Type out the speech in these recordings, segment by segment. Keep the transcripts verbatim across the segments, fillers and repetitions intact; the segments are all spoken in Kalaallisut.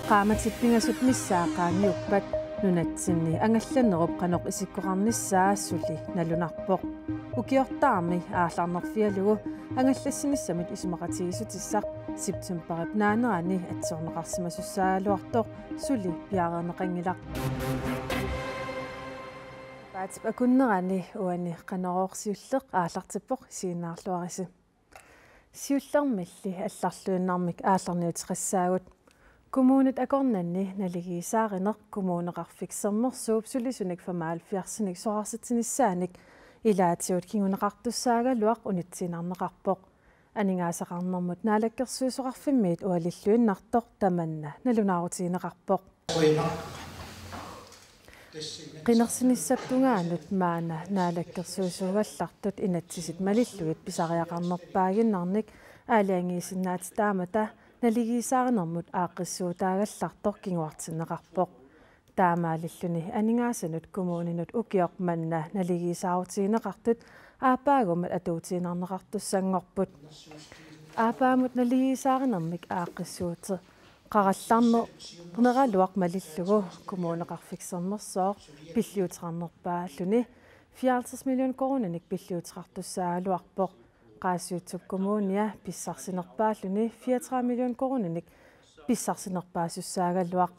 Qaammatit pingasut missaat qaangiuppat nunatsinni angallannerup qanoq isikkoqarnissaa suli nalunarpoq. Ukiortaarmi aallarnerfigalugu angallassinissamut isumaqatigiissutissaq septembarip naanerani atserneqarsimasussaagaluartoq suli piareerneqanngilaq. Sapaatip akunnerani uani Qanorooq siulleq aallartippoq, isiginnaarluarisi. Siullermilli allarluinnarmik aallarniuteqassaagut. Kommunit akornanni naligiissaarineq Kommuneqarfik Sermersuup sulisunik femoghalvfjerdsinik soraarsitinissaanik ilaatigut kinguneqartussaagaluaq unitsiinnarneqarpoq. Aningaasaqarnermut Naalakkersuisoqarfimmiit ualilluinnartoq tamanna nalunaarutigineqarpoq. Qinersinissap tungaanut maanna naalakkersuisuugallartut inatsisit malillugit pisariaqarnerpaaginnarnik aalajangiisinnaatitaammata naligiissaarinermut aaqqissuutaagallartoq kinguartinneqarpoq. Taamaalilluni aningaasanut kommuninut ukioq manna naligiissaarutigineqartut aappaagummat atuutiinnarneqartussanngorput. Aappaammut naligiissaarinermik aaqqissuuteqarallarneraluaq malillugu Kommuneqarfik Sermersooq pilliuteqarnerpaalluni fireoghalvtreds million koruuninik pilliuteqartussaagaluarpoq. Qaasuitsup Kommunia pissarsinerpaalluni fireogtredive million koruuninik pissarsinerpaasussaagaluaq.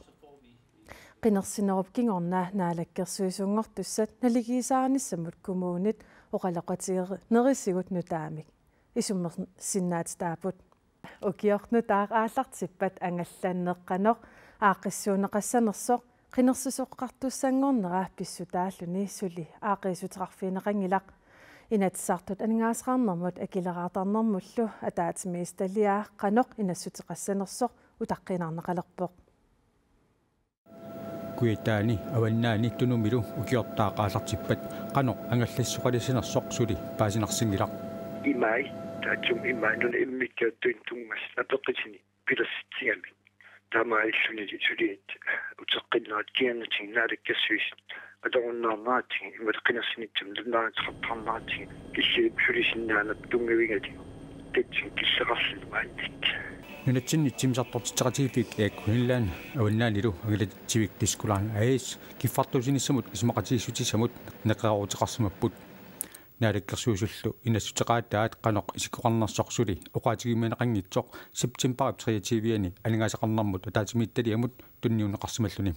Qinersinerup kingorna naalakkersuisunngortussat naligiissaanissamut kommunit oqaloqatiginerisigut nutaamik isummersinnaatitaapput. Ukioq nutaaq aallartippat angallanneq qanoq aaqqissuunneqassanersoq qinersisoqartussanngornera pissutaalluni suli aaqqiissuteqarfigineqanngilaq. Inatsisartut aningaasaqarnermut akileraartarnermullu ataatsimiititaliaa qanoq inassuteqassanersoq utaqqiinnarneqalerpoq. Kujataani, Avannaani Tunumilu ukiortaaq aallartippat qanoq angallassisoqalissinersoq suli paasinarsinngilaq. Imai, taassuma imai nunap immikkut tunngasut apeqqutini pilersitsigamik. Taamaalilluni suliat uteqqinnerat kingornatigut naalakkersuisut atorunnaarneratsigit imaluunniit qinersinissamut nalunaaruteqartarneratsigit killilimmik sulisinnaaneq tunngavigalugu. Tassani killeqarluni maannakkut. Nunatsinni timmisartortitseqatigiiffik Air Greenland Avannaanilu angalatitsiviup Disko Line A/S kiffartuussinissamut isumaqatigiissutissamut neqerooruteqarsimapput. Naalakkersuisullu inassuteqaataat qanoq isikkoqarnersoq suli oqaatigiuminaqanngitsoq septembarip treogtyve-ani aningaasaqarnermut ataatsimiititaliamut tunniunneqarsimalluni.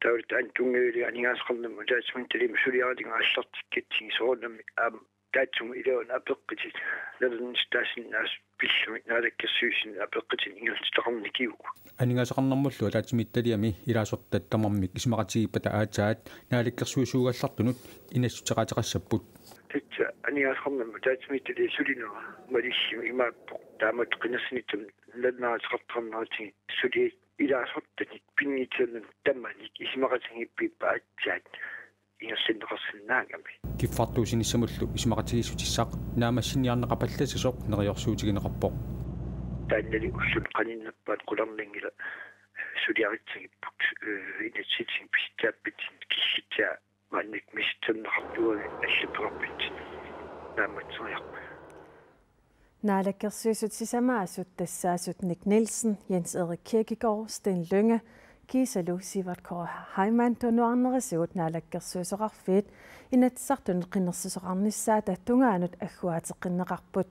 Taavalu taanna tunngavigalugu aningaasaqarnermut ataatsimiititaliami suliarineq aallartikkatsigu soorunami aamma taassuma iluani apeqqutit nalornissutaasinnaasut pillugit naalakkersuisuni apeqqutini ingerlatitaqarnikuuvugut. Aningaasaqarnermullu ataatsimiititaliami ilaasortat tamarmik isumaqatigiippata aatsaat naalakkersuisuugallartunut inassuteqaateqassapput. Tassa aningaasaqarnermut ataatsimiititaliap sulinera malillugit imaappoq taamatut qinersinissamut nalunaaruteqartarneratsigit suliat ilaasortanik pinngitsoornani tamanik isumaqatigiippippata aatsaat ingerlanneqarsinnaagami. Kiffartuussinissamullu isumaqatigiissutissaq naammassiniarneqapallassasoq neriorsuutigineqarpoq. Taannali ullut qaninnerpaat qularnanngilaq suliaritsagipput, eh, inatsisitigut pisitsaappatsinnut killitsaa maannakkut misissorneqartuugavit allappeqarpatsinnik naammassiniarpaa. Naalakkersuisut sisamaasut tassaasut Nick Nielsen, Jens Erik Kirkegaard, Steen Lynge kiisalu Sivert Kåre Heilmann tunuarnerisigut naalakkersuisoqarfiit Inatsisartunut qinersisoqarnissaata tungaanut agguaateqqinneqarput.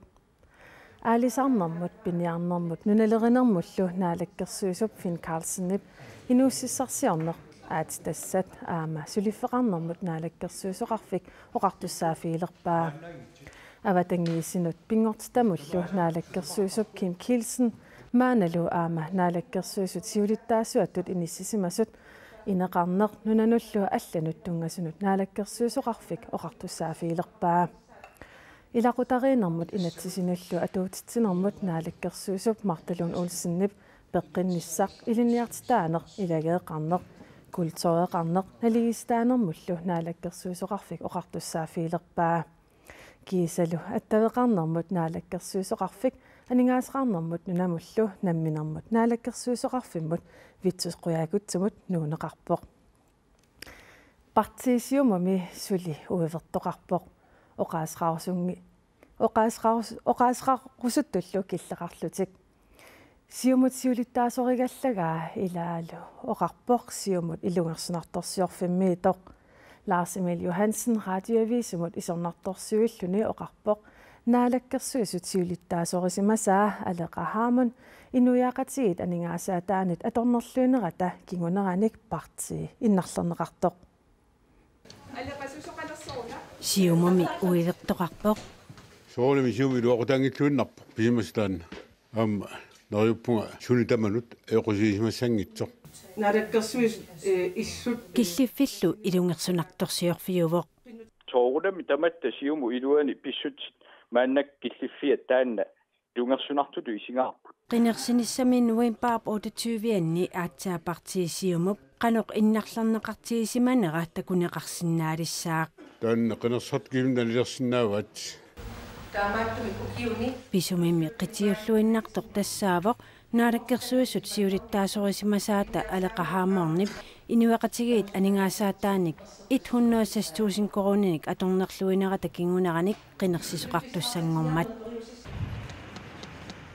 Aalisarnermut, piniarnermut nunalerinermullu naalakkersuisup Finn Karlsenip inuussutissarsiorneq aatsitassat aamma suliffeqarnermut naalakkersuisoqarfik oqartussaaffigilerpaa. Avatangiisinut pinngortitamullu naalakkersuisup Kim Kielsen maannalu aamma naalakkersuisut siulittaasuattut inissisimasut ineqarneq nunanullu allanut tunngasunut naalakkersuisoqarfik oqartussaaffigilerpaa. Ilaqutariinnermut inatsisinullu atuutitsinermut naalakkersuisup Martha Lund Olsenip peqqinnissaq ilinniartitaaneq, ilageeqarneq, kultureqarneq naligiissitaanermullu naalakkersuisoqarfik oqartussaaffigilerpaa. Kiisalu attaveqarnermut naalakkersuisoqarfik aningaasaqarnermut nunamullu namminermut naalakkersuisoqarfimmut Vittus Qujaukitsumut nuunneqarpoq. Partii Siumumi suli uivertoqarpoq. Oqaaseqarusunngi-, oqaaseqarus-, oqaaseqarusuttullu killeqarlutik. Siumut siulittaasorigallagaa ilaalu oqarpoq Siumut ilungersunartorsiorfimmiittoq. Lars Emil Johansen Radioavisimut isornartorsiuilluni oqarpoq Naalakkersuisut siulittaasorisimasaa Aleqa Hammond inuiaqatigiit aningaasaataannit atornerluinerata kinguneranik partii innarlerneqartoq. Siumumi uivertoqarpoq. Soorunami Siumut iluaqutaanngilluinnarpoq pisimasut taanna. Aamma neriuppunga suni tamanut ajoqusiisimassanngitsoq. Naalakkersuisut, eh, illut. Killiffillu ilungersunartorsiorfiuvoq. Soorunami tamatta Siumut iluani pissutsit maannakkut killiffiat taanna ilungersunartutut isigaarput. Qinersinissami novembarip otteogtyve-anni aatsaat partii Siumup qanoq innarlerneqartigisimanera takuneqarsinnaalissaaq. Taanna qinersisartut kisianni nalilersinnaavaat. Taamaattumik ukiuni. Pisumimi qitiulluinnartoq tassaavoq Naalakkersuisut siulittaasorisimasaata Aleqa Hammondip inuiaqatigiit aningaasaataannik et hundrede og seks tusind koruuninik atornerluinerata kinguneranik qinersisoqartussanngormat.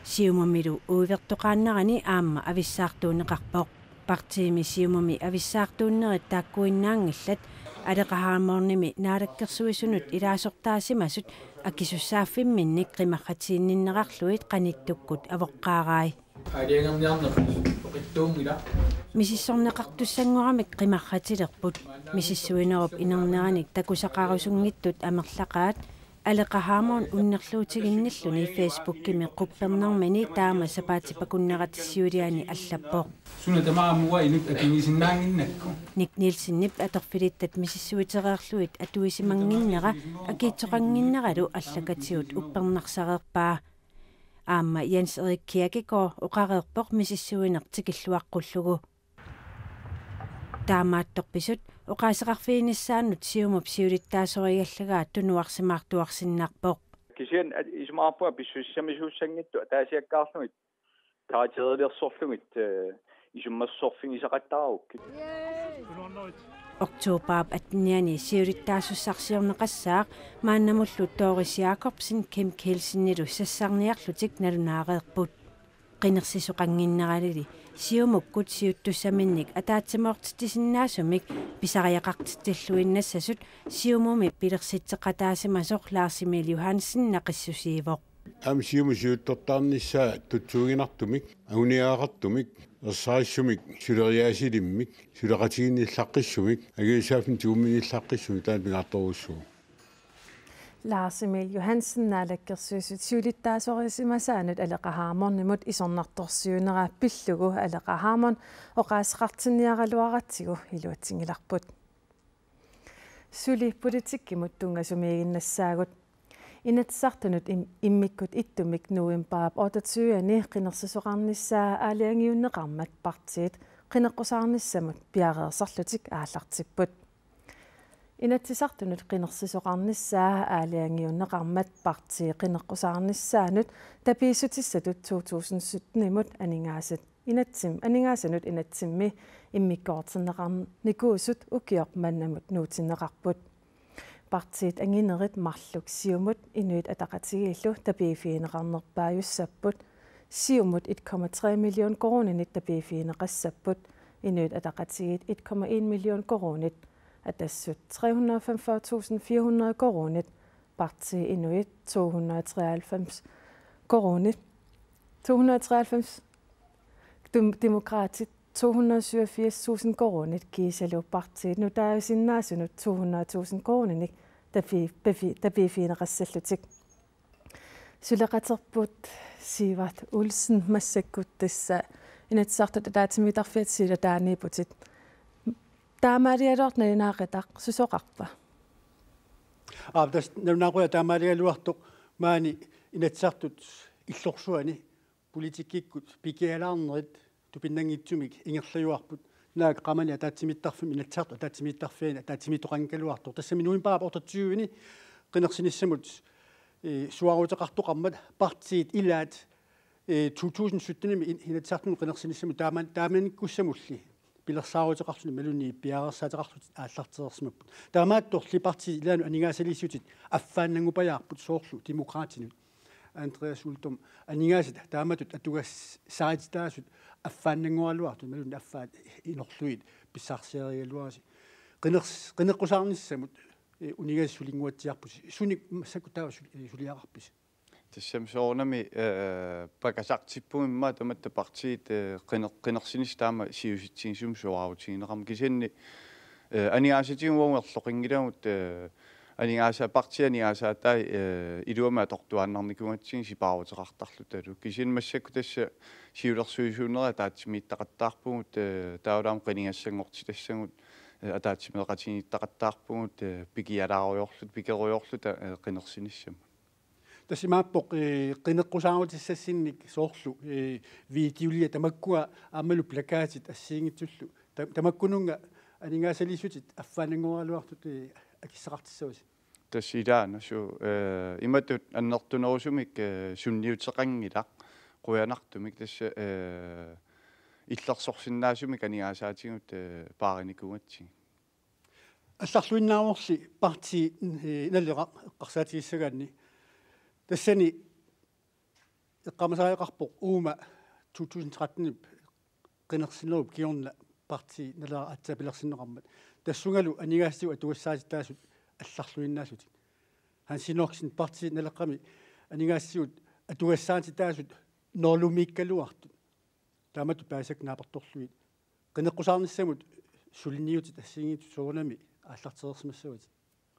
Siumumilu uivertoqaannarani aamma avissaartuunneqarpoq. Partiimi Siumumi avissaartuunnerit taakkuinnaanngillat, Aleqa Hammondimi Naalakkersuisunut ilaasortaasimasut akisussaaffimminnik qimarratiginninnerarlugit qanittukkut avoqqaarai. Aalajangerniarneq oqittuunngilaq. Misissorneqartussanngoramik qimarratilerput. Misissuinerup inerneranik takusaqarusunngitsut amerlaqaat, Aleqa Hammond unnerluutiginnilluni Facebookimi quppernermini taama sapaatip akunnerata siuliani allappoq. Suna tamarmi uanga inuk akigisinnaannginnakku. Nick Nielsenip atorfilittat misissuitereerlugit atuisimannginnera akiitsoqannginneralu allakatigut uppernarsareerpaa. Aamma Jens Erik Kjærgaard oqareerpoq misissuineq tikilluaqqullugu. Taamaattorpisut oqaaseqarfiginissaannut Siumup siulittaasorigallagaa tunuarsimaartuarsinnarpoq. Kisianni at-, isumaqarpunga pissusissamisuussanngitsut ataasiakkaarlugit, karakterilersorlugit, eh, isummersorfigisaqattaarukkit. Oktobarip attenianni siulittaasussarsiorneqassaaq maannamullu Doris Jakobsen Kim Kielsenilu sassarniarlutik nalunaareerput. Qinersisoqannginneralili Siumukkut siuttussaminnik ataatsimoortitsisinnaasumik pisariaqartitsilluinnassasut Siumumi pilersitseqataasimasoq Lars Emil Johansen naqissusiivoq. Aamma Siumut siuttortaarnissaa tutsuiginartumik, anguniagaqartumik, ersarissumik, suleriaasilimmik, suleqatiginnilluaqqissumik, angisussaaffimmi tigumminillaqqissumik taanna pingaartorujussuuvoq. Lars Emil Johansen Naalakkersuisut siulittaasorisimasaanut Aleqa Hammondimut isornartorsiuinera pillugu Aleqa Hammond oqaaseqartinniaraluaratsigu iluatsinngilarput. Suli politikkimut tunngasumiiginnassaagut. Inatsisartunut im-, immikkut ittumik novembarip otteogtyve-ani qinersisoqarnissaa aalajangiunneqarmat partiit qineqqusaarnissamut piareersarlutik aallartipput. Inatsisartunut qinersisoqarnissaa aalajangiunneqarmat partii qineqqusaarnissaanut tapiissutissatut to tusind sytten-imut aningaasat inatsim-, aningaasanut inatsimmi immikkoortinneqarnikuusut ukioq mannamut nuutinneqarput. Partiit anginerit marluk Siumut Inuit Ataqatigiillu tapiiffigineqarnerpaajussapput. Siumut et komma tre million koruuninik tapiiffigineqassapput. Inuit Ataqatigiit et komma en million koruunit. Atassut tre hundrede og femogfyrre tusind fire hundrede koruunit. Partii Inuit to hundrede og treoghalvfems koruunit. To hundrede og treoghalvfems Dem-, Demokraatit to hundrede og syvogfirs tusind koruunit kiisalu partiit nutaavisinnaasunut to hundrede tusind koruuninik tapi-, papi-, tapiiffigineqassallutik. Suleqaterput Sivert Olsen, massakkut tassa Inatsisartut ataatsimiittarfiata silataaniipputit. Taamaaligaluartoq nalunaaquttaq susoqarpa? Aap, tassa nalunaaquttaq taamaaligaluartoq maani Inatsisartut illorsuani politikkikkut pikialaarnerit tupinnanngitsumik ingerlajuarput. Naak qamani ataatsimiittarfimmi, Inatsisartut ataatsimiittarfianni ataatsimiittoqanngikkaluartoq. Tassami novembarip otteogtyve-ni qinersinissamut, eh, suaaruteqartoqarmat partiit ilaat, eh, to tusind sytten-imi in-, Inatsisartunut qinersinissamut taama-, taamanikkussamulli pilersaaruteqarluni imaluunniit piareersaateqarlutik aallartereersimapput. Taamaattorli partiit ilaannut aningaasaliissutit affaannanngupajaarput soorlu Demokraatinut. Andreas Uldum, aningaasat taamatut atugassarititaasut affaannanngoraluartut, imaluunniit affaat inorlugit pissarsiarigaluarisi. Qiners-, qineqqusaarnissamut, eh, uninngassaq sulinnguatsiarpusi. Sunik massakkut taava sul-, eh, suliaqarpisi? Tassami soorunami, eh, pakasartippugut immaqa tamatta partiit, eh, qiner-, qinersinissaq taama siusitsigisumik suaarutigineqarmat. Kisianni, eh, aningaasatigut uagut erloqinngilagut, eh, aningaasa-, partiit aningaasaataat, eh, iluamik atortuaannarnikuugatsigit sipaaruteqartarlutalu. Kisianni massakkut tassa siulersuisuunerit ataatsimiittaqattaarpugut, eh, taavalu aamma qinigassanngortitassagut, eh, ataatsimeeqatigiittaqattaarpugut, eh, pikialaarujoorluta, pikerujoorluta, eh, qinersinissamut. Tassa imaappoq, eh, qineqqusaarutissassinnik soorlu, eh, videoliat tamakkua aammalu plakatit assigiinngitsullu. Ta-, tamakkununnga aningaasaliissutit affaannanngoraluartut, eh, akissaqartissavasi. Tassa ilaana suu, eh, imatut annertunerusumik, eh, sunniuteqanngilaq qujanartumik tassa, eh, illersorsinnaasumik aningaasaatigut, eh, paarinikuugatsigit. Allarluinnaavorli partii, eh, Naleraq eqqarsaatigissagaanni. Tassani eqqaamasariaqarpoq uuma to tusind tretten-ip qinersinerup kingorna partii Naleraq aatsaat pilersinneqarmat. Tassungalu aningaasatigut atugassarititaasut allarluinnaallutik. Hans Enoksen, partii Naleqqami aningaasatigut atugassarititaasut noorlumiikkaluartut. Taamatut paasisakka naapertorlugit. Qineqqusaarnissamut suliniutit assigiinngitsut soorunami aallartereersimassavatit?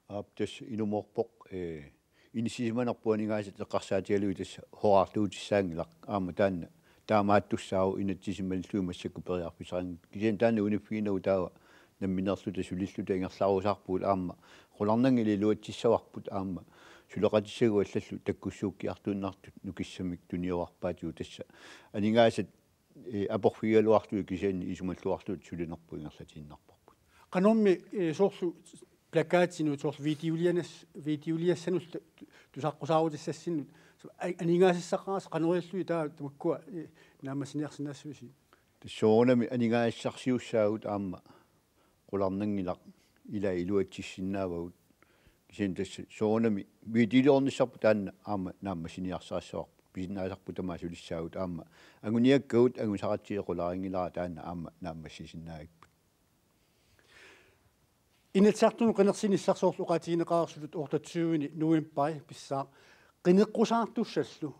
Aap, tassa inumoorpoq, eh, inissisimanerput aningaasat eqqarsaatigalugit tassa horaartuutissaanngilaq. Aamma taanna taamaattussaavoq inatsisip malillugit massakkut periarfissaqanngitsoq. Kisianni taanna uniffiginagu taava nammineerluta sulilluta ingerlarusaarpugut aamma qularnanngilaq iluatsissavarput aamma suleqatissagut allallu takkussuukkiartuinnartut nukissamik tuniorarpaatigut tassa aningaasat, eh, aporfigigaluarlugit kisianni isumalluarluta sulinerput ingerlatiinnarparput. Qanormi, eh, soorlu plakatinut soorlu videolianas-, videoliassanullu tu-, tusaqqusaarutissassinut a-, aningaasassaqarasi qanoriallugu taava tamakkua, eh, naammassiniarsinnaassavisi? Tassa soorunami aningaasarsiussaagut aamma qularnanngilaq ilai iluatsissinnaavagut. Kisianni tassa soorunami videoliornissarput taanna aamma naammassiniarsarissavarput. Pisinnaasarput tamaat sulissaagut aamma anguniakkagut angusaratsigit qularinngilara taanna aamma naammassisinnaagippat. Inatsisartunut qinersinissaq soorlu oqaatigineqareersutut otteogtyvende novembari pissaaq qineqqusaartussallu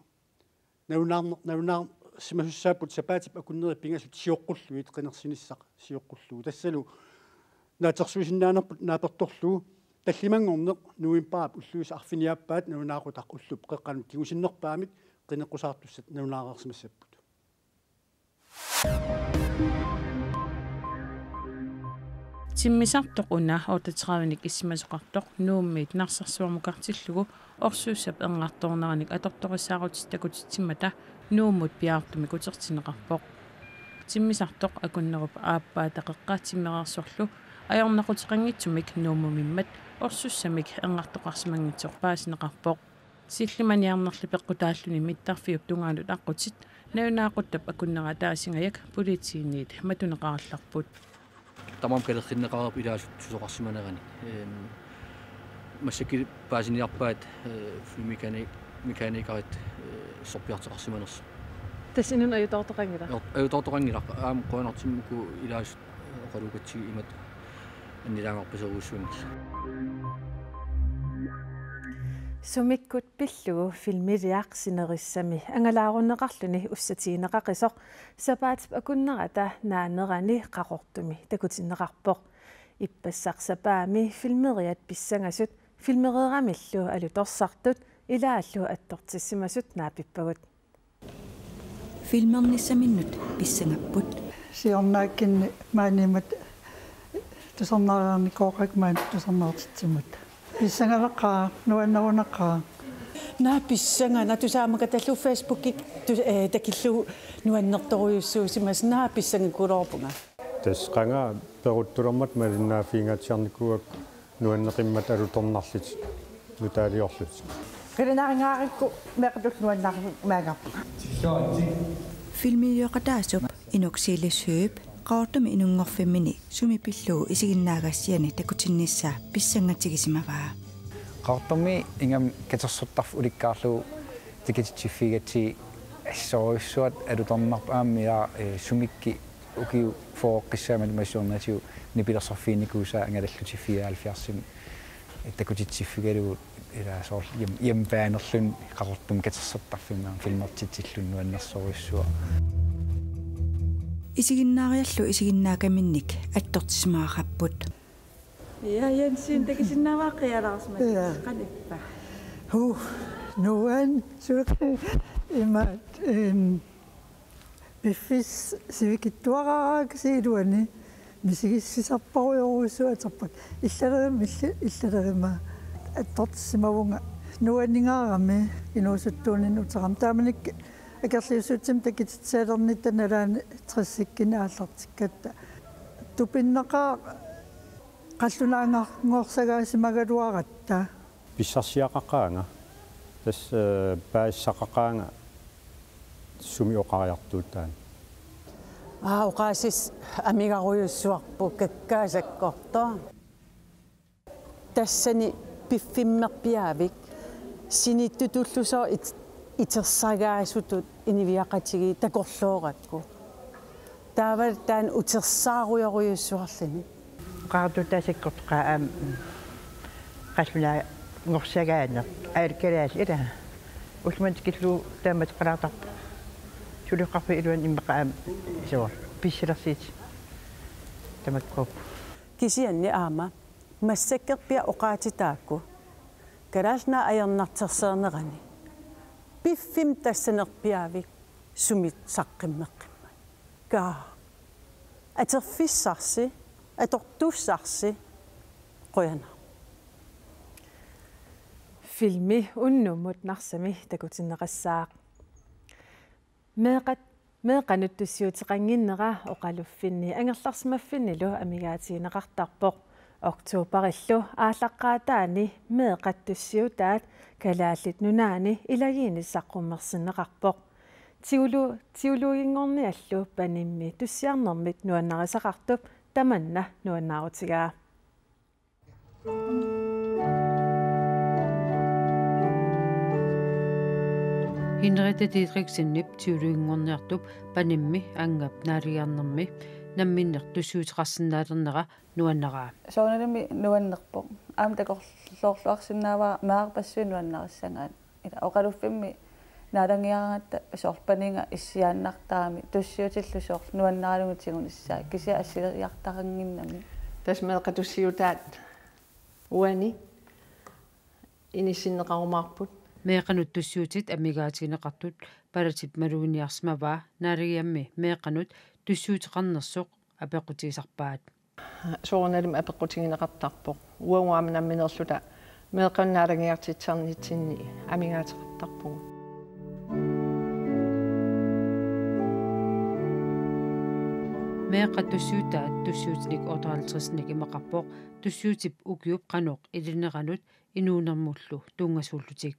nalunaarner-, nalunaarsimasussaapput sapaatip akunneri pingasut sioqqullugit qinersinissaq sioqqullugu. Tassalu naatsorsuisinnaanerput naapertorlugu tallimanngorneq novembarip ulluisa arfiniaappaat nalunaaqutaq ullup qeqqanut kingusinnerpaamik qineqqusaartussat nalunaareersimassapput. Timmisartoq una otteogtredivenik issimasoqartoq Nuummiit Narsarsuarmukartillugu orsuussap erngartoorneranik atortorissaarutit takutitsimmata Nuummut piaartumik utertinneqarpoq. Timmisartoq akunnerup aappaata qeqqa timmereersorlu ajornaquteqanngitsumik Nuummumimmat orsussamik erngartoqarsimanngitsoq paasineqarpoq. Sillimaniarnerli peqqutaalluni mittarfiup tungaanut aqqutit nalunaaquttap akunnera ataasingajak politiiniit matuneqarallarput. Tamarmik kalerrinneqareerput ilaasut susoqarsimaneranik. Ehm, massakkut paasiniarpaat, eh, flymekani-, mekanikerit, eh, sorpiartoqarsimanersut. Tassa inunnut ajutoortoqanngilaq? Joo, ajutoortoqanngilaq. Aamma qujanartumik uku ilaasut oqaluukatsigit imatut annilaangarpaserujussuanngillat. Sumikkut pillugu filmiliaq sinerissami angalaarunneqarluni ussatigineqaqisoq sapaatip akunnerata naanerani Qaqortumi takutinneqarpoq. Ippassaq sapaammi filmeriat pissangasut filmereeramillu alutorsartut ilaallu attortissimasut naapippagut. Filmernissaminnut pissangapput. Siornaakkunni maaniimmat tusarnaareernikuuakka maani tusarnaartitsimmata. Pissangalaqaaq, nuannerunaqaaq. Naa pissanganaq, tusaamakataallu Facebookikkut tus-, eh, takillugu nuannertorujussuusimasut, naa pissangakuloorpunga. Tassa qanga peruttulermat malinnaaffiginngaatsiarnikuuakka nuanneqimmat alutornarlutik nutaaliorlutik. Qilanaarinngaarukku meeqqatut nuannaarmik maanngarpunga. Filmilioqataasup Inuk Silis Høegh Qaqortumi inunngorfimmini sumi pillugu isiginnaagassiani takutinnissaa pissangatigisimavaa. Qaqortumi ingammik katersortarfik ulikkaarlugu Takutitsiffigatsigu assorujussuaq alutornarpoq aamma, eh, sumikkut ukiut fyrreqqissaammat massakkut nipilersorfiginikuusaa angalallutik fireoghalvfjerdsimi takutitsiffigalugu, ila soorlu hjem-, hjemmebane-erluni Qaqortumi katersortarfimmi filmertitsilluni nuannersorujussuaq. Isiginnaariallu isiginnaakaminnik attortissimaqarput. Ja, Jensen, takusinnaavara qialaarsimasut. Ja. Qanippa? Huh, nuann-, suleqi imaat, em, piffissaq sivikitsuaraarakkit iluani misigissisarparujorujussuaq atorpakka. Illalerimmi, illi-, illalerima attortissimavunga nuanningaarami inuusuttuuninni uterama. Taamanikkut akerliussutsimik takutitsialernitta nalaani tressikkunni aallartikkatta. Tupinnaqaaq qallunaanngor-, -ngorsagaasimagaluaratta. Pissarsiaqaqaanga. Tassa, eh, paasisaqaqaanga sumi oqariartuutaani. Aa, oqaasissat amigarujussuarput kakkaak sakkortooq. Tassani piffimmerpiaavik sinittutullusooq it-, itersagaasutut inuiaqatigiit takorloorakku. Taava taanna utersaarujorujussuarluni. Oqariartuutaa sakkortoqaaq aamma qallunaanngorsaagaanni aallakaatitaat ilaa. Ullumimut tikillugu taama ateqalaartarpoq. Suliffeqarfiup iluani immaqa aamma soorlu pissilersiit tamakkuupput. Kisianni aamma massakkorpiaq oqaatsit taakku Kalaallit Nunaat ajornartorsiornerani piffimmi tassanerpiaavik sumik saqqummeqqimmat. Kaa. Atorfissarsi, atortussarsi, qujanaq. Filmi unnummut Narsami takutinneqassaaq. Meeqqat-, meeqqanut tussiuteqannginnera oqaluffinni angerlarsimaffinnilu amigaatigineqartarpoq. Oktoberillu aallaqqaataani meeqqat tussiutaat Kalaallit Nunaanni ilagiinik saqqummersinneqarpoq. Teolo-, teologinngorniallu panimmi tussiarnermit nuannarisaqartup tamanna nuannaarutigaa. Henriette Didriksenip teologinngorniartup panimmi anngap naalagiarnermi namminneq tussiuteqarsinnaalernera nuannaraa. Soorunalimi nuannerpoq. Aamma takorloorluarsinnaavara meerarpassuit nuannarissagaat. Ila oqaluffimmi naalagiaraangatta soorlu paniga issiaannartarami tussiutillu soorlu nuannaralugu tigunissaat kisianni assiliartaqannginnami. Tassa meeqqat tussiutaat uani inissinneqarumaarput. Meeqqanut tussiutit amigaatigineqartut palasip maluginiarsimavaa naalagiammi meeqqanut tussiuteqarnersoq apeqqutigisarpaat. Soorunalimi apeqqutigineqartarpoq. Uagut aamma nammineerluta meeqqanut naalagiartitsisarnitsinni amigaateqartarpugut. Meeqqat tussiutaat tussiutinik otteoghalvtredsinik imaqarpoq tussiutip ukiup qanoq ilineranut inuunermullu tunngasuullutik.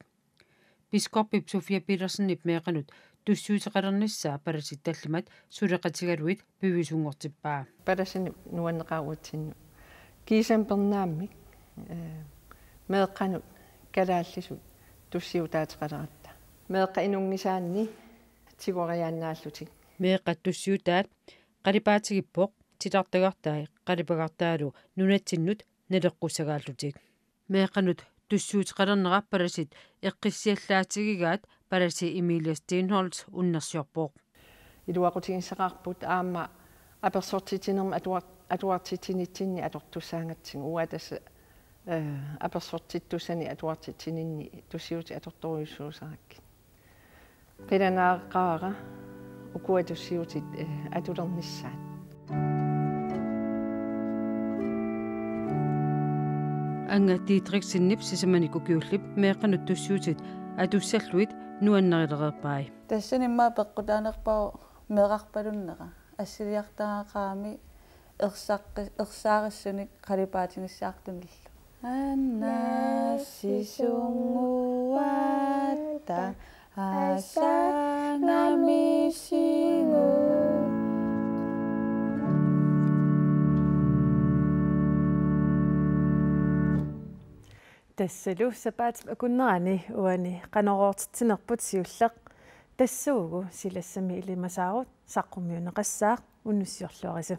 Biskoppip Sofia Petersenip meeqqanut tussiuteqalernissaa palasit tallimat suleqatigalugit piviusunngortippaa. Palasinik nuanneqaaq uatsinnut. Kiisami pernaammik, eh, meeqqanut kalaallisut tussiutaateqaleratta. Meeqqat inunngisaanni tigoriaannaallutik. Meeqqat tussiutaat qalipaatigipput titartagartai qalipagartaalu nunatsinnut naleqqussagaallutik. Meeqqanut tussiuteqalernera palasit eqqissiallaatigigaat palasi Emilie Steenholdt unnersiorpoq. Iluaqutigissaqarput aamma apersortitsinermik atuar-, atuartitsinitsinni atortussaagatsigu. Uanga tassa, eh, apersortittussanik atuartitsininni tussiutit atortorujussuusarakkit. Qilanaaqaara ukua tussiutit, eh, atulernissaat. Anga Didriksenip sisamanik ukiullip meeqqanut tussiutit atussallugit nuannarilereerpai. Tassani immaqa peqqutaanerpaavoq meerarpalunnera. Assiliartagaqarami ersaqqi-, ersaarissunik qalipaatigissaqartunillu. Annassisunnguatta assangamisigu. Tassalu sapaatip akunnerani uani Qanoq oortitsinerput siulleq tassuugu silassami ilimasaarut saqqummiunneqassaaq, unnussiorluarisi.